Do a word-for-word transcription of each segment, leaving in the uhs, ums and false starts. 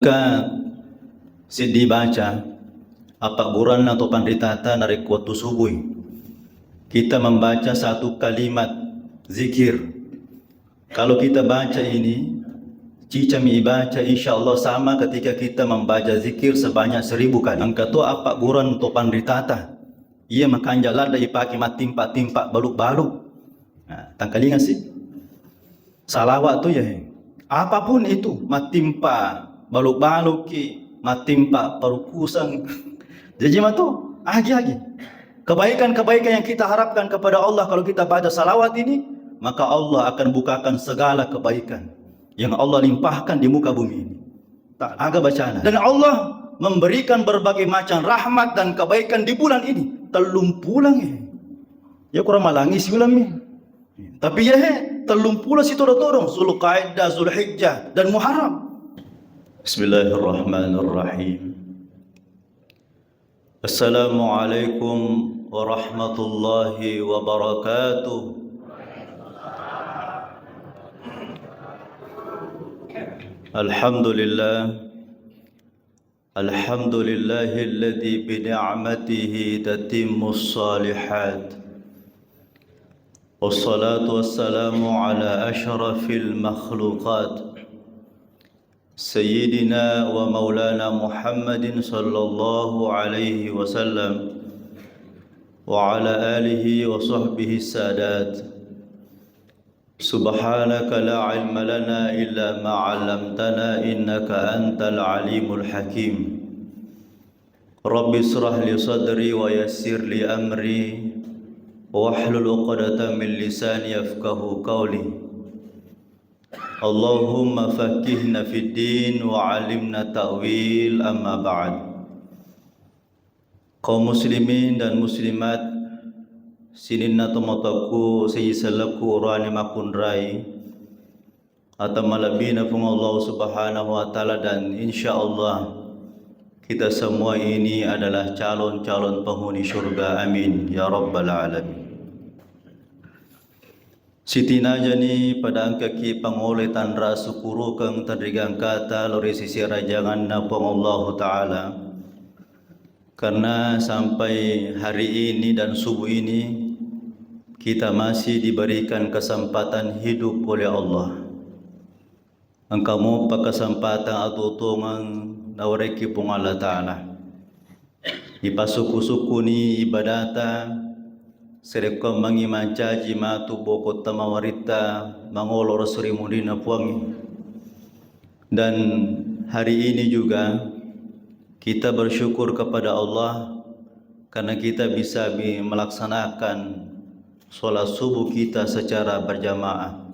Ka siddi baca, appagguranna to panritata narekko wettu subui. Kita membaca satu kalimat zikir. Kalau kita baca ini, cicami ibaca, insya Allah sama ketika kita membaca zikir sebanyak seribu kali. Engka to appagguran to panritata. Iya makanja ladda ipake mattimpa-timpa balu-balu. Nah, tangkalinga si. Salawat tu ya, he. Apapun itu, mattimpa balu-balu ki, mattimpa parukusang. Jadi matu, agi-agi. Kebaikan-kebaikan yang kita harapkan kepada Allah kalau kita baca salawat ini, maka Allah akan bukakan segala kebaikan yang Allah limpahkan di muka bumi ini. Tak aga bacana. Dan Allah memberikan berbagai macam rahmat dan kebaikan di bulan ini. Tellung pulang, eh. Ya kurang malangi siulang mi. Tapi ya, he, tellung pulo sitodo-todong, Zulqaidah, Zulhijjah, dan Muharram. Bismillahirrahmanirrahim. Assalamualaikum warahmatullahi wabarakatuh. Alhamdulillah. Alhamdulillahilladzi bi ni'matihi tatimmus shalihat. Wassalatu wassalamu ala asyrafil makhluqat, Sayyidina wa Maulana Muhammadin sallallahu alaihi wasallam, wa ala alihi wa sahbihi sadat. Subhanaka la ilma lana illa ma 'allamtana innaka antal alimul hakim. Rabbi israh li sadri wa yassir li amri wahlul 'uqdatam min lisani yafqahu qawli. Allahumma faqqihna fid din wa 'allimna ta'wil, amma ba'd. Kaum muslimin dan muslimat, sininna tomatoakku, sijisellekku, urane makkunrai, ata malebbina Puang Allah Subhanahu wa Ta'ala, dan insya Allah kita semua ini adalah calon-calon penghuni surga. Amin ya rabbal alamin. Sitinajani pada engkaki pangolai tanra sukkurukeng tenrigangkata lao ri sisi rajanganna Puang Allahu Ta'ala, karena sampai hari ini dan subuh ini kita masih diberikan kesempatan hidup oleh Allah. Engka mopa kesempatan atuo-tuongeng nawerekki Puang Allah Ta'ala. Ipasukku-sukkuni ibadata, sarekkuammengngi mancaji matu bokong tamawaritta mangolo ri surimunrinna Puangnge. Dan hari ini juga kita bersyukur kepada Allah karena kita bisa bi-, melaksanakan sholat subuh kita secara berjamaah.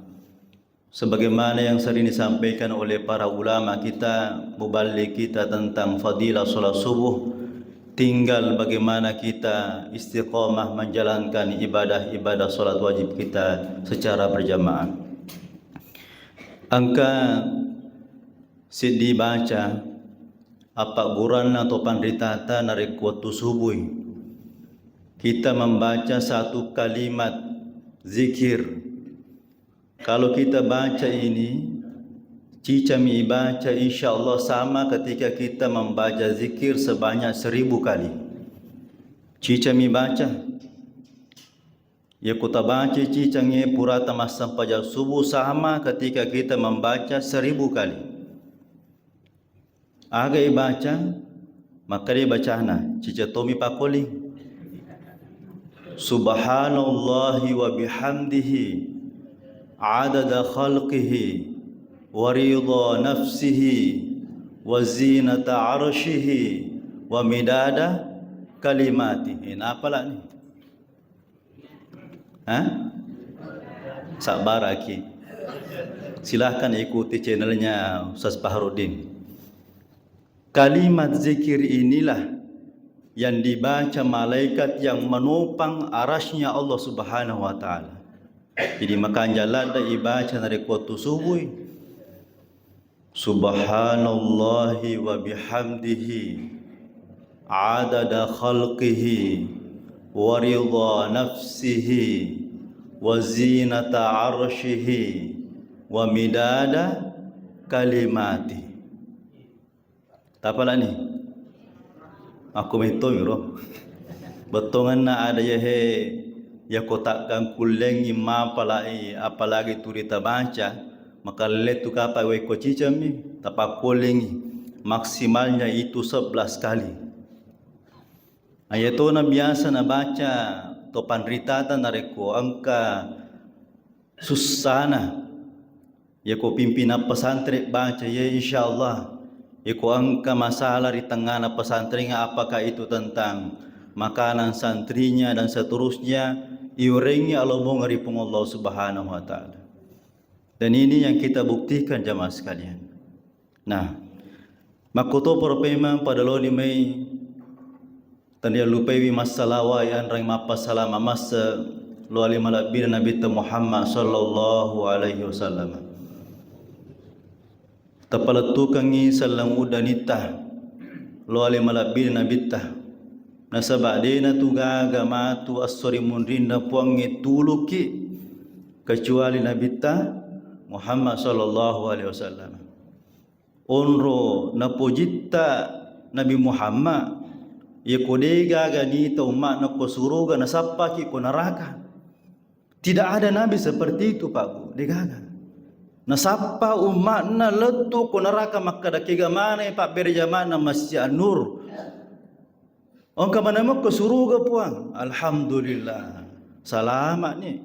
Sebagaimana yang sering disampaikan oleh para ulama kita, muballigh kita tentang fadilah sholat subuh, tinggal bagaimana kita istiqomah menjalankan ibadah-ibadah sholat wajib kita secara berjamaah. Engka siddi baca, appagguranna to panritata narekko wettu subui. Kita membaca satu kalimat zikir. Kalau kita baca ini, cicami ibaca, insya Allah sama ketika kita membaca zikir sebanyak seribu kali. Cicami baca. Yakko tabaca cicangnge purata massempajang subuh sama ketika kita membaca seribu kali. Aga ibaca? Makkeda bacana, cica tomi pakoli. Subhanallahi wa bihamdihi, adada khalqihi, wa ridha nafsihi, wa zinata arshihi, wa midada kalimatihi. Napalani? Hah? Sabbaraki. Silahkan ikuti channelnya Ustaz Fahrudin. Kalimat zikir inilah yang dibaca malaikat yang menopang arasnya Allah Subhanahu wa Ta'ala. Jadi, makanja ladda ibaca narekko wettu subui. Subhanallahi wa bihamdihi, adada khalqihi, wa ridha nafsihi, wa zinata arshihi, wa midada kalimatihi. Tapalani? Aku metto miro. Bettonganna ada yahe, yako takkangkullengi mapalai, apalagi tuli tabaca, maka lettu kapa wekko cicammi, tapakkulengi, maksimalnya itu sebelas kali. Ayatona biasa nabaca to panritata narekko engka sussana. Yako pimpinan pesantren baca, ya, insyaallah. Yako engka masalah ri tengngana pesantren, apakah itu tentang makanan santrinya dan seterusnya, iurengi alobong ri Puang Allah Subhanahu wa Ta'ala. Dan ini yang kita buktikan, jamaah sekalian. Nah, makkoto poro pemang pada loni mai, tania lupaiwi massalawa yanrang mappasalama massa lo ale malebbina Nabitta Muhammad sallallahu alaihi wasallam. Tapalettukengngi selleng uddanitta lo ale malebbina Nabitta. Nasaba dena tu gaga matu esso ri munrinna Puangnge tuluki kecuali Nabitta Muhammad sallallahu alaihi wasallam. Onro napojitta Nabi Muhammad, yako de gaga nita umma'na ko suruga nasappaki ko neraka. Tidak ada nabi seperti itu, Pak Bu, de gaga. Nasappa umma'na lettu ko neraka makkada kega maneng pabbere jama'na Masjid An-Nur. Engka maneng ko suruga, Puang. Alhamdulillah. Salama ni.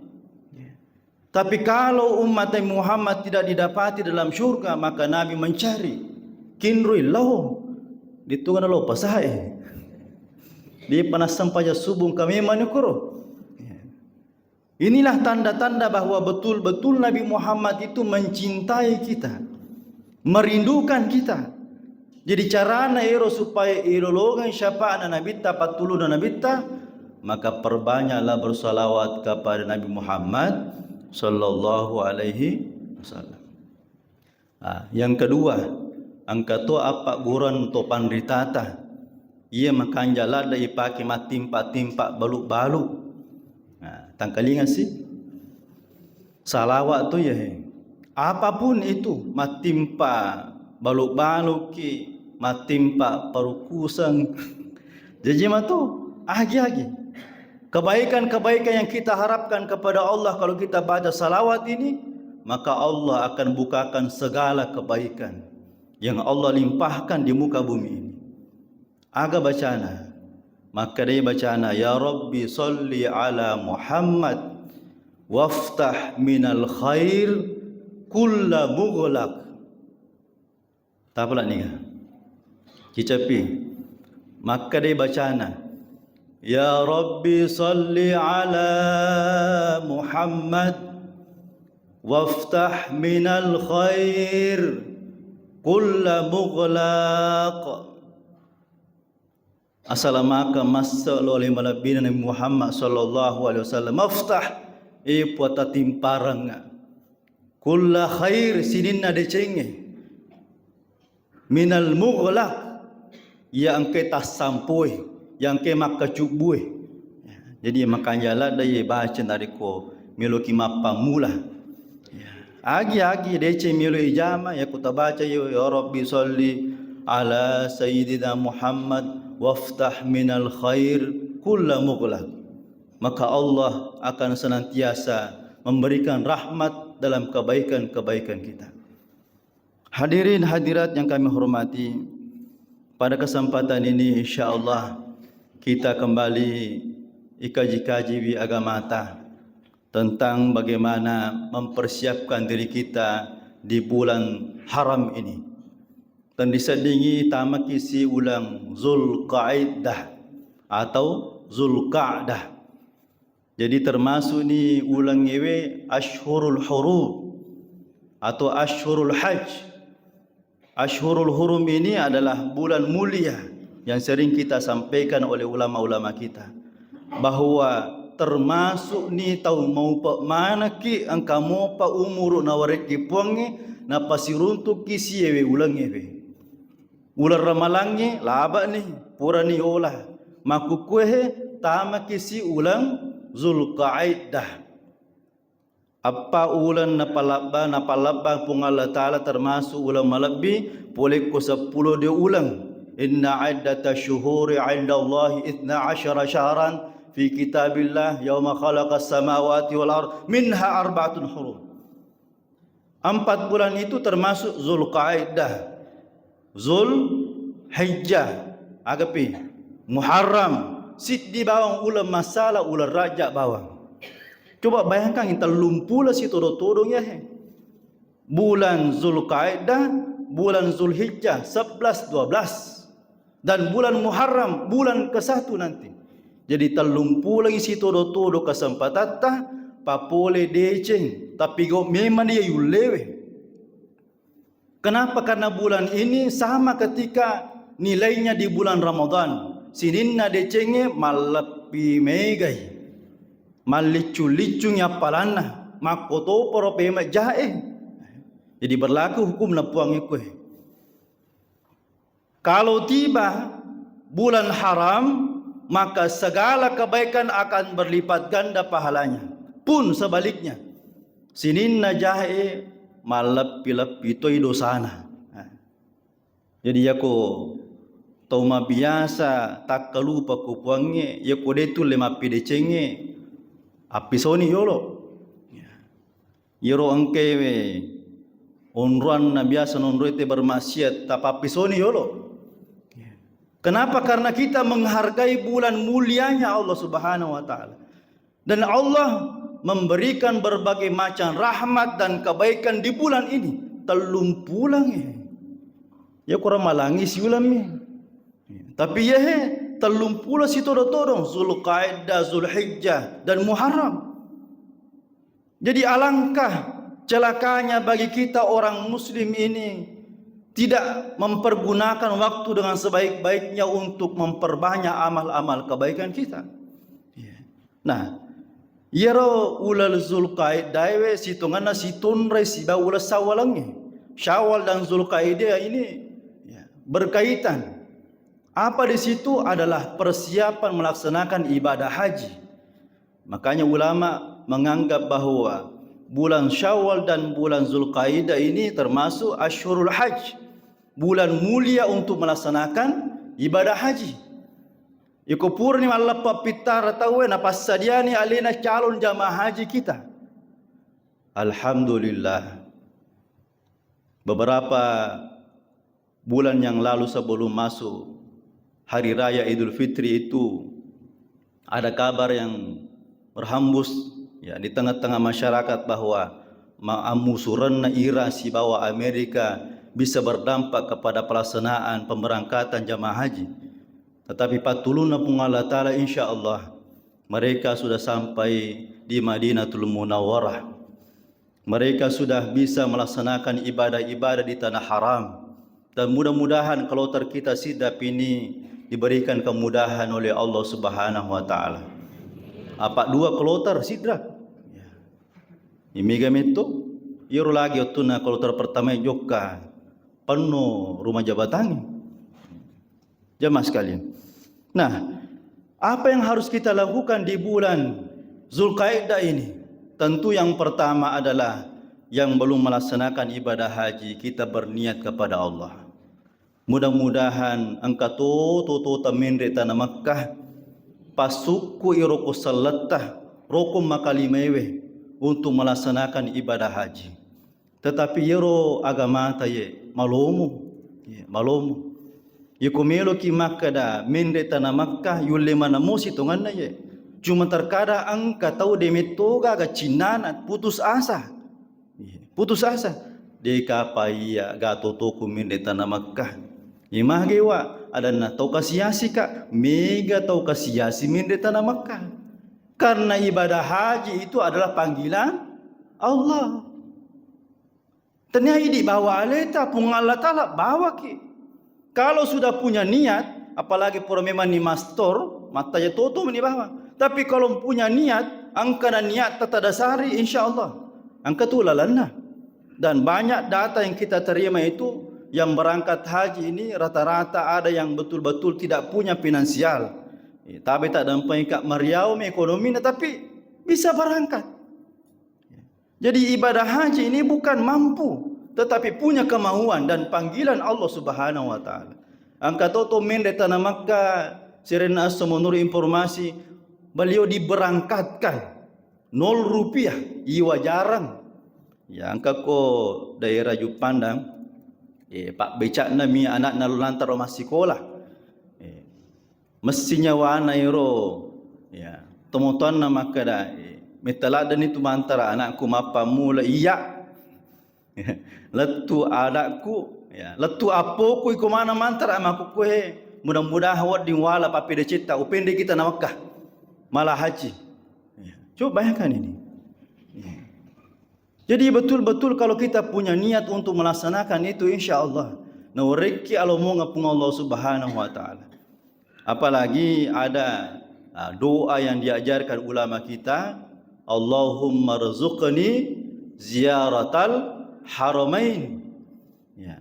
Tapi kalau umat Nabi Muhammad tidak didapati dalam surga, maka Nabi mencari. Kinrui lao. Ditungana lao pasae. Di panas sampajang subuh kami manukuro. Inilah tanda-tanda bahwa betul-betul Nabi Muhammad itu mencintai kita, merindukan kita. Jadi carana ero supaya ilolongeng syafaatna Nabitta, pattuluna Nabitta, maka perbanyaklah bersalawat kepada Nabi Muhammad sallallahu alaihi wasallam. Ah, yang kedua, engka to appaggurang to panritata. Iya makanja ladde ipake mattimpa-timpa balu-balu. Nah, tangkalinga si. Salawat tu ya, he. Apapun itu, mattimpa balu-baluki, mattimpa parukuseng. Jaji matu, agi-agi. Kebaikan-kebaikan yang kita harapkan kepada Allah kalau kita baca salawat ini, maka Allah akan bukakan segala kebaikan yang Allah limpahkan di muka bumi ini. Aga bacana? Makkedai bacana, "Ya Rabbi salli ala Muhammad waftah minal khair kulla mughlaq." Tapalaniga? Kicapi. Makkedai bacana, "Ya Rabbi salli ala Muhammad waftah minal khair kulla mughlaq." Asalamaka massa lo ale malebbina Nabi Muhammad sallallahu alaihi wasallam. Maftah, e puata timparengnga. Kulla khair, sininna decengnge. Minal mughlaq, iya engke tassampoe, iya engke makkacubbue. Jadi makanja ladde ye baca narekko meloki mappammula. Agi-agi deceng melo ijama, yako tabaca yo, "Ya Rabbi salli ala Sayyidina Muhammad waftah minal khair kulla mughlaq." Maka Allah akan senantiasa memberikan rahmat dalam kebaikan-kebaikan kita. Hadirin hadirat yang kami hormati, pada kesempatan ini insya Allah kita kembali ikaji-kajiwi agamata tentang bagaimana mempersiapkan diri kita di bulan haram ini. Tendiseddingi tamaki si uleng Zulqaidah atau Zulqa'dah. Jadi termasuk ni ulengngewe ashhurul hurum atau ashhurul hajj. Ashhurul hurum ini adalah bulan mulia yang sering kita sampaikan oleh ulama-ulama kita, bahwa termasuk ni tau maupe manekki engka mopa umuru nawarekki Puangnge, napasiruntukki siewe ulengngewe. Uleng Ramalangnge labani, purani ola. Makkukkuehe tamaki si uleng Zulqaidah. Eppa uleng napalebba, napalebba Puang Allah Ta'ala termasuk uleng malebbi, pole ko seppulo dua uleng. Inna iddata syuhuri indallahi itsna asyara syahran fi kitabillah yauma khalaqas samawati wal ard minha arba'atun hurum. Empat bulan itu termasuk Zulkaidah, Zulhijjah, agapi, Muharram, siddi bawang uleng masalah uleng Rajab bawang. Coba bayangkan, tellumpulo sitodo-todong ya he. Bulan Zulkaidah, bulan Zulhijjah, sebelas, dua belas. Dan bulan Muharram, bulan kesatu nanti. Jadi tellumpulo sitodo-todo kesempatatta, papole deceng, tapi go memang dia yullewe. Kenapa? Karena bulan ini sama ketika nilainya di bulan Ramadan. Sininna decengnge malleppi megai. Malliccu-liccungi appalanna. Makkotoparo pemeng jae. Jadi berlaku hukumna Puang ikue. Kalau tiba bulan haram, maka segala kebaikan akan berlipat ganda pahalanya. Pun sebaliknya, sininna jae malleppi-leppi toi dosana. Jadi yako tau mabiasa takkalupa ko Puangnge, yako de tulle mappidecengnge, appisoni yolo. Iyaro engkae onroanna biasa nonroi te bermaksiat, tapappisoni yolo. Kenapa? Karena kita menghargai bulan mulianya Allah Subhanahu wa Ta'ala. Dan Allah memberikan berbagai macam rahmat dan kebaikan di bulan ini. Tellumpulang, eh. Ya kurang malangi siulammi. Tapi ya he, tellumpulo sitodo-todong, Zulkaidah, Zulhijjah, dan Muharram. Jadi alangkah celakanya bagi kita orang muslim ini tidak mempergunakan waktu dengan sebaik-baiknya untuk memperbanyak amal-amal kebaikan kita. Iya. Nah, iyaro uleng Zulkaidah we sitongenna sitonrei sibawa uleng Syawalengnge. Syawal dan Zulkaidah ini, ya, berkaitan. Apa di situ adalah persiapan melaksanakan ibadah haji. Makanya ulama menganggap bahwa bulan Syawal dan bulan Zulkaidah ini termasuk asyhurul hajj, bulan mulia untuk melaksanakan ibadah haji. Iko purani malleppa pittara tauwe, napassadiani alena calon jamaah haji kita. Alhamdulillah. Beberapa bulan yang lalu sebelum masuk Hari Raya Idul Fitri itu, ada kabar yang berhembus, ya, di tengah-tengah masyarakat bahwa ma-, ammusurenna Iran sibawa Amerika bisa berdampak kepada pelaksanaan pemberangkatan jamaah haji. Tetapi pattulunna Puang Allah Ta'ala, insya Allah, mereka sudah sampai di Madinatul Munawwarah. Mereka sudah bisa melaksanakan ibadah-ibadah di tanah haram. Dan mudah-mudahan kloter kita Sidrap ini diberikan kemudahan oleh Allah Subhanahu wa Ta'ala. Apa dua kloter Sidrap? Ya. Imiga metto, iyaro lagi wettunna kloter pertama jokka, penuh rumah jabatan. Jamaah sekalian. Nah, apa yang harus kita lakukan di bulan Zulkaidah ini? Tentu yang pertama adalah yang belum melaksanakan ibadah haji, kita berniat kepada Allah. Mudah-mudahan engka to, to, to tamenre tanah Makkah, pasukku iro ko selletta, rokon makalimewe untuk melaksanakan ibadah haji. Tetapi iyaro agamata ye malomo, ye malomo. Yeko meloki makkeda menre tanah Makkah, yulle maneng mosi tongenna ye. Cuma terkadang engka tau de metto gaga cinnana, putus asa. Ye, putus asa. Deka pa iya ga totoku menre tanah Makkah. Image wa adanna tau kasiasi ka, mega tau kasiasi menre tanah Makkah. Karena ibadah haji itu adalah panggilan Allah. Tennia idi bawa aleta, Puang Allah Ta'ala bawaki. Kalau sudah punya niat, apalagi pura memang ni mastor, mattaja toto meni bawa. Tapi kalau punya niat, engka na niat tata dasari, insya Allah. Engka tu lalanna. Dan banyak data yang kita terima itu, yang berangkat haji ini rata-rata ada yang betul-betul tidak punya finansial. Eh, tabe tak dampai ka mariau mi ekonomi na, tapi bisa berangkat. Jadi ibadah haji ini bukan mampu, tetapi punya kemauan dan panggilan Allah Subhanahu wa Ta'ala. Engka to to menre tana Makkah, sirenna esso menurut informasi, beliau diberangkatkan nol rupiah, iwa jarang. Ya, engka ko daerah Juppandang, eh, pabbeca'na mi anakna lo lantaro massikola. Eh, messi nyawana ero, ya, tomotoanna makkeda, eh, metta laddenni tu mantara anakku mappammula, iya. Lettu anakku, ya, lettu appoku iko mana mantara makkukkue, mudah-mudahan wedding wala pappedecetta, upende kita na Makkah. Malah haji. Ya. Coba bayangkan ini. Ya. Jadi betul-betul kalau kita punya niat untuk melaksanakan itu, insya Allah, nawerekki alomonga Puang Allah Subhanahu wa Ta'ala. Apalagi ada, ah, doa yang diajarkan ulama kita, Allahumma rzuqni ziyaratal haramain. Ya.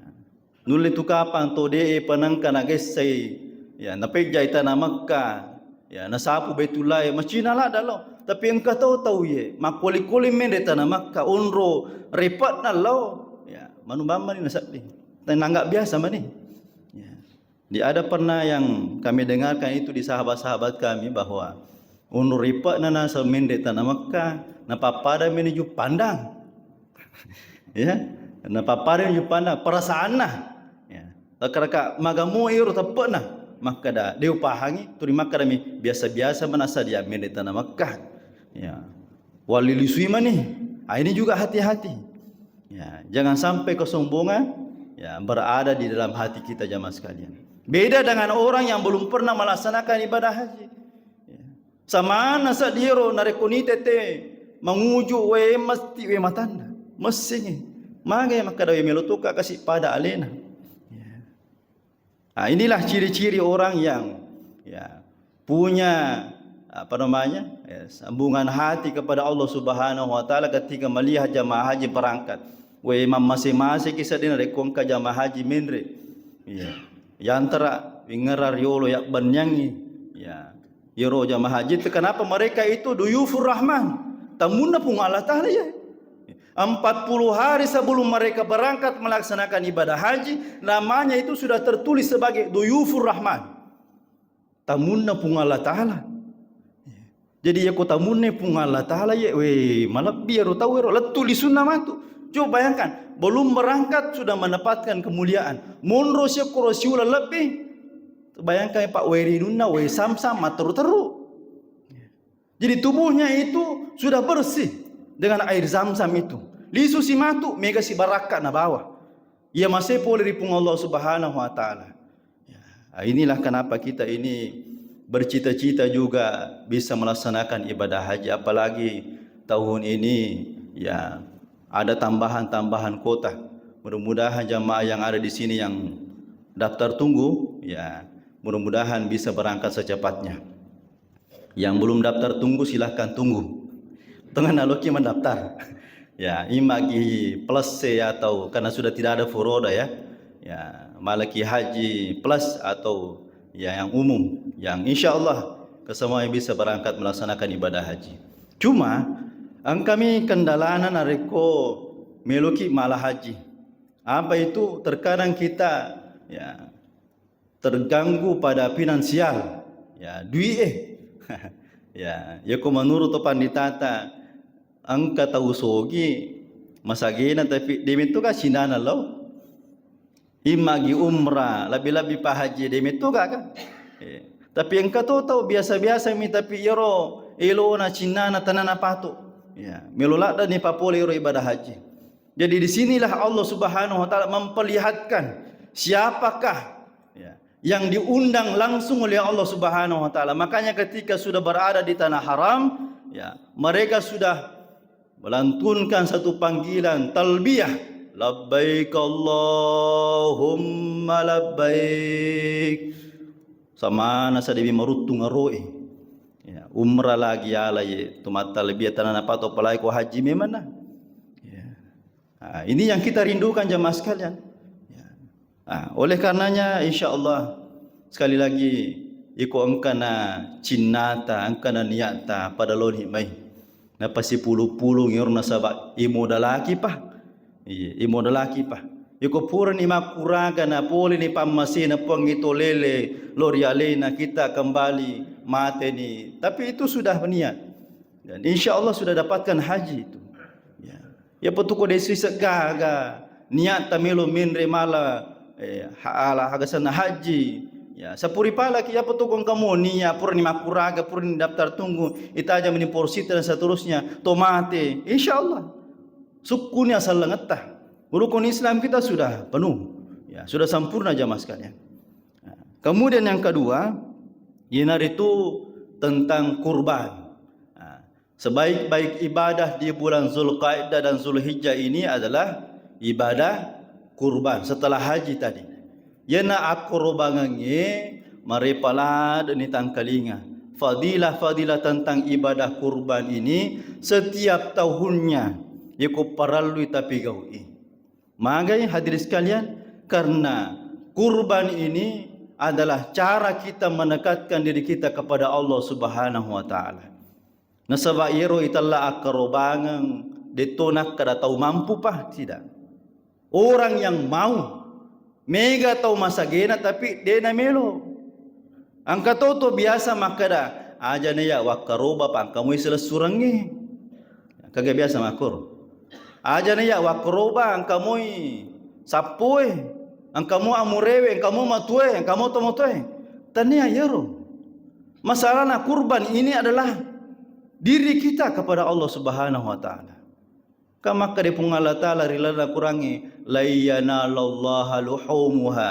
Nulle tu kapang to de'e panengka nagessai, ya, napejjai tana Makkah, ya, nasapu Baitullah, macina ladda lao. Tapi engka tau tau ye, makkoli-koli menre tana Makkah, onro repatna lao. Ya, manu bang mani nasedding. Tenanggak biasa mani. Ya. Di ada pernah yang kami dengarkan itu di sahabat-sahabat kami bahwa onro repatna nasa menre tana Makkah, napappada meni Juppandang. Ya, napappada Juppandang perasaanna. Ya. Raka-raka magamo ero teppe'na. Makkeda, de upahangi, tuli makkeda mi, biasa-biasa manasa dia menre tana Makkah. Ya. Walilisui mani. Ah, ini juga hati-hati. Ya, jangan sampai kesombongan, ya, berada di dalam hati kita, jamaah sekalian. Beda dengan orang yang belum pernah melaksanakan ibadah haji. Ya. Samana sadiro narekko nitete manguju we mesti we matanna. Messingi. Magai makkeda we melo toka kasi pada alena. Ya. Nah, inilah ciri-ciri orang yang, ya, punya, apa namanya, ya, sambungan hati kepada Allah Subhanahu wa Ta'ala ketika melihat jamaah haji berangkat. We mammase-mase kisah dina rekko engka jamaah haji menre. Ya. Yantara wingera riolo yabbanyangi. Ya. Iyaro jamaah haji itu, kenapa mereka itu duyufur Rahman? Tamunna Puang Allah Ta'ala ya. Empat puluh hari sebelum mereka berangkat melaksanakan ibadah haji, namanya itu sudah tertulis sebagai duyufur Rahman. Tamunna Puang Allah Ta'ala. Jadi yako tamunna Puang Allah Ta'ala ya, we, malebbi ero tau ero, lettu lisunna matu. Coba bayangkan, belum berangkat sudah mendapatkan kemuliaan. Monro siokoro siuleng lebbi. Bayangkan Pak, we rinunna we samsam matteru-teru. Jadi tubuhnya itu sudah bersih dengan air zam-zam itu. Lisu si matu, mega si barakka nabawa. Ia masih pole ri Puang Allah Subhanahu wa Ta'ala. Ya, inilah kenapa kita ini bercita-cita juga bisa melaksanakan ibadah haji, apalagi tahun ini, ya, ada tambahan-tambahan kuota. Mudah-mudahan jamaah yang ada di sini yang daftar tunggu, ya, mudah-mudahan bisa berangkat secepatnya. Yang belum daftar tunggu, silahkan tunggu. Tengah naloki mendaftar. Ya, imagi plus ya atau karena sudah tidak ada furoda ya. Ya, malaki haji plus atau ya yang umum. Yang insya Allah kesemuanya bisa berangkat melaksanakan ibadah haji. Cuma, engkami kendalana narekko meloki mala haji. Apa itu? Terkadang kita, ya, terganggu pada finansial. Ya, dui e. Ya, yako menurut to panditata, engka tau sogi masagena tapi de metto ka cinana lao. Immagi umrah, lebbi-lebbi pa haji de metto ka kan. Eh, tapi engka to tau biasa-biasa mi tapi iyaro elona cinana tanana patu. Ya, melo ladda ni papole iyaro ibadah haji. Jadi di sinilah Allah Subhanahu wa Ta'ala memperlihatkan siapakah, ya, yang diundang langsung oleh Allah Subhanahu wa Ta'ala. Makanya ketika sudah berada di tanah haram, ya, mereka sudah melantunkan satu panggilan talbiyah, "Labbaik Allahumma labbaik." Samana sadebi maruttung aroe. Ya, umrah lagi ala ye, tumatta lebih tanah apa to, apalagi ko haji memang nah. Ya. Nah, ini yang kita rindukan jamaah sekalian. Ya. Nah, oleh karenanya insya Allah sekali lagi iko engkana cinnata, engkana niatta pada loni mai. Napasipulung-pulung iyaro nasaba imodalaki pa. Iya, imodalaki pa. Iko purani makkuraga napoleni pammasena Puang ito lele lo ri alena, kita kembali mateni. Tapi itu sudah niat. Dan insya Allah sudah dapatkan haji itu. Ya. Iya petuko desi segaga niat tamelo menre mala eh, ha- ala hagasanna haji. Ya, sapuri palaki iya petuko engka mo niat purani makkuraga, purani daftar tunggu, itaja meni porsita dan seterusnya, to mate. Insya Allah. Sukkuni asallengetta. Rukun Islam kita sudah penuh. Ya, sudah sempurna jamaah sekalian. Nah, kemudian yang kedua, iyanaritu tentang kurban. Nah, sebaik-baik ibadah di bulan Zulkaidah dan Zulhijjah ini adalah ibadah kurban setelah haji tadi. Iyana akkorobangengnge marepa ladeni tangkalinga. Fadilah-fadilah tentang ibadah kurban ini setiap tahunnya yako parellui tapigau'i. Magai hadirin sekalian, karena kurban ini adalah cara kita mendekatkan diri kita kepada Allah Subhanahu wa Ta'ala. Nasaba iyaro itella akkarobangeng, detto nakkeda tau mampu pa, tidak. Orang yang mau, mega tau masagena tapi de namelo. Engka to to biasa makkeda, aja na iya wakkaroba pa engka moi silessurengnge. Engka ga biasa makkoro. Aja na iya wakkaroba engka moi sappoe, engka mo amurewe, engka mo matue, engka mo tomatoe. Tania iyaro. Masalahna kurban ini adalah diri kita kepada Allah Subhanahu wa Ta'ala. Ka makkeda Puang Allah Ta'ala ri laleng Al-Qurangnge, "Lan yanalallaha luhumuha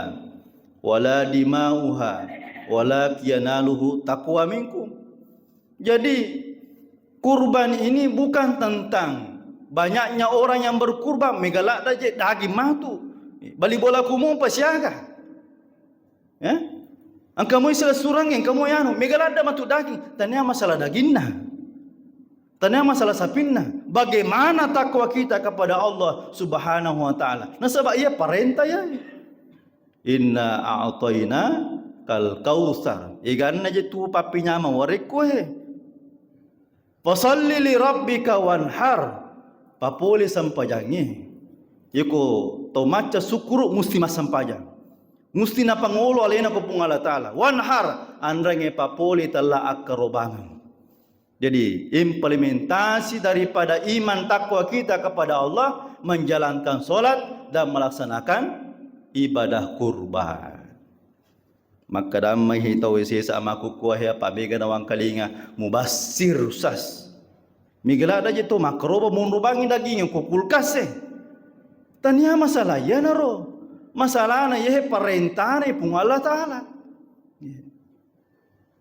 wala dima'uha walakin yanaluhu taqwa minkum." Jadi kurban ini bukan tentang banyaknya orang yang berkurban, mega ladda je daging matu. Bali bola kumu pasiaga. Ya? Engka moi silessurengnge, engka moi anu, mega ladda matu daging. Tania masalah daginna. Tania masalah sapinna. Bagaimana takwa kita kepada Allah Subhanahu wa Ta'ala? Nasaba iya parenta ya. "Inna a'tainakal kautsar." Eganna je tu pappinyameng warekko he. "Fasalli li rabbika wanhar." Papole sempajangnge. Yeko tau macca sukkuru musti massempajang. Musti napangolo alena ko Puang Allah Ta'ala. Wanhar, anrengnge papole tella akkarobangeng. Jadi, implementasi daripada iman takwa kita kepada Allah, menjalankan sholat dan melaksanakan ibadah kurban. Makkadammai tau sesa makkukkuahe apa bega nawangkalinga mubassir, Ustaz. Mega ladda je to makkaroba monro bangi daginge ko kulkas e. Tania masalah iyanaro. Masalahna iyahe parentana Puang Allah Ta'ala.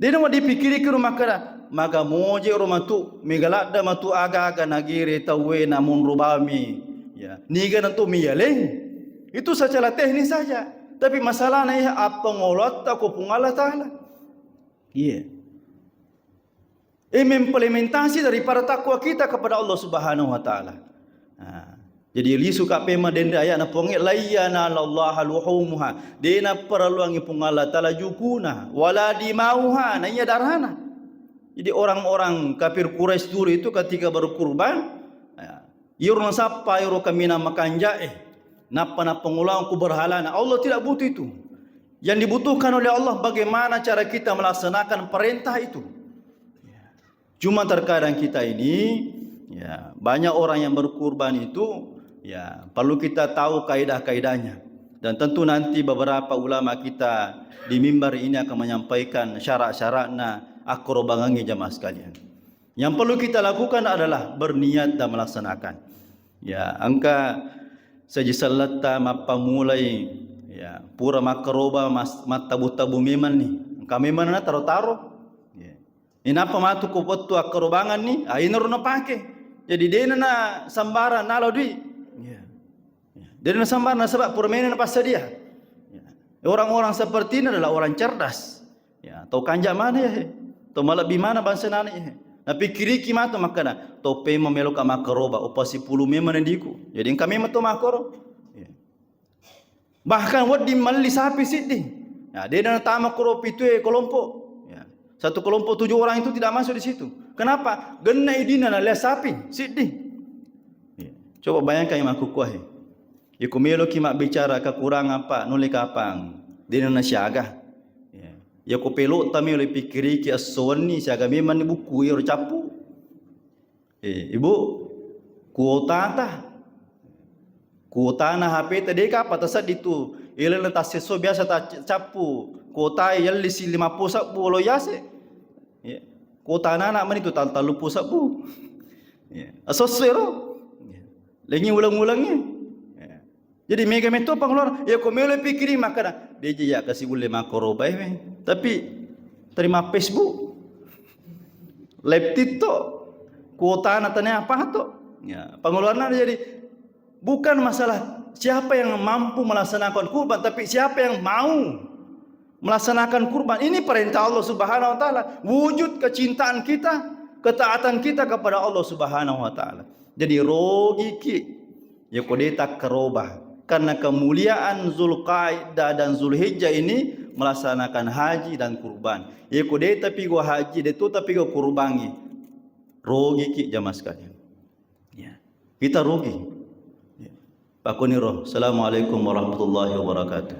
Dena wa dipikiriki ro makkeda, maga moje ro matu, mega ladda matu aga-aga nagere tauwe na monro bami. Ya, niga na to miyaleng. Itu secara teknis saja. Tapi masalahna iya appangolotta ko Puang Allah Ta'ala. Iya. E, implementasi daripada takwa kita kepada Allah Subhanahu wa Ta'ala. Nah, jadi lisu ka pema denre ayat na Puangnge, "Layyana lallaha luhumuha." De naparelluangi Puang Allah Ta'ala jukuna, wala dimauha, na iya darana. Jadi orang-orang kafir Quraisy dulu itu ketika berkurban, ya, iyaro nasappa iyaro kaminang makanja'e, nappa napangoloang ku berhalana. Allah tidak butuh itu. Yang dibutuhkan oleh Allah bagaimana cara kita melaksanakan perintah itu. Cuma terkadang kita ini, ya, banyak orang yang berkurban itu, ya, perlu kita tahu kaidah-kaidahnya. Dan tentu nanti beberapa ulama kita di mimbar ini akan menyampaikan syarat-syaratna akkorobangengnge, jamaah sekalian. Yang perlu kita lakukan adalah berniat dan melaksanakan. Ya, engka seji selletta mappamulai, ya, pura makkaroba mas-, mattabu-tabu memang ni. Engka memang na taro-taro. Ya. Inappa matu ko wettu akkarobanganni, ah, inaro napake. Jadi dena na sambarang nalo dui. Ya. Ya. Dena na sambarang nasaba pura mena napassadia. Ya. Orang-orang seperti ini adalah orang cerdas. Ya, tau kanja mana ya he. Tau malebbi mana bangsa nana ya he. Napikkiriki matu makkeda, tau pema meloka makkaroba, upa sipulu memang diku. Jadi engka memang to makkoro. Ya. Bahkan wedding melli sapi siddi. Ya, dena natama koro pitue kelompok. Ya. Satu kelompok tujuh orang itu tidak masuk di situ. Kenapa? Genna idina na lea sapi, siddi. Iya. Coba bayangkan yang aku kuahe. Yako meloki mabbicara kekurangan, Pak, nulle kapang. Dena nasiaga. Iya. Yako pelota melo pikiriki esso wenni siaga memang ni buku ero cappu. Eh, Ibu, kuotata. Kuotana H P ta deka apa taseddi tu. Ilena tassesso biasa ta cappu. Kuotae yallisi lima puluh sebbu lo yase. Ya. Kuotana anak meni tu tal-, talluppulo sebbu. Ya. Esso-esso ero. Ya. Lengi uleng-ulengi. Ya. Jadi mega metto pengeluaran. Ya ko melo pikiri makkeda, deje ya kasi ulle makkorobae we. Tapi terima Facebook, live TikTok, kuotana tania apa to. Ya, pengeluaran jadi bukan masalah siapa yang mampu melaksanakan kurban, tapi siapa yang mau melaksanakan kurban. Ini perintah Allah Subhanahu wa Ta'ala. Wujud kecintaan kita, ketaatan kita kepada Allah Subhanahu wa Ta'ala. Jadi rogiki yako de takkaroba. Karena kemuliaan Zulkaidah dan Zulhijjah ini melaksanakan haji dan kurban. Yako de tapi go haji, de tu tapi go kurbangi. Rogiki jamaah sekalian. Ya. Kita rugi. Ya. Pakkuniro. Assalamualaikum warahmatullahi wabarakatuh.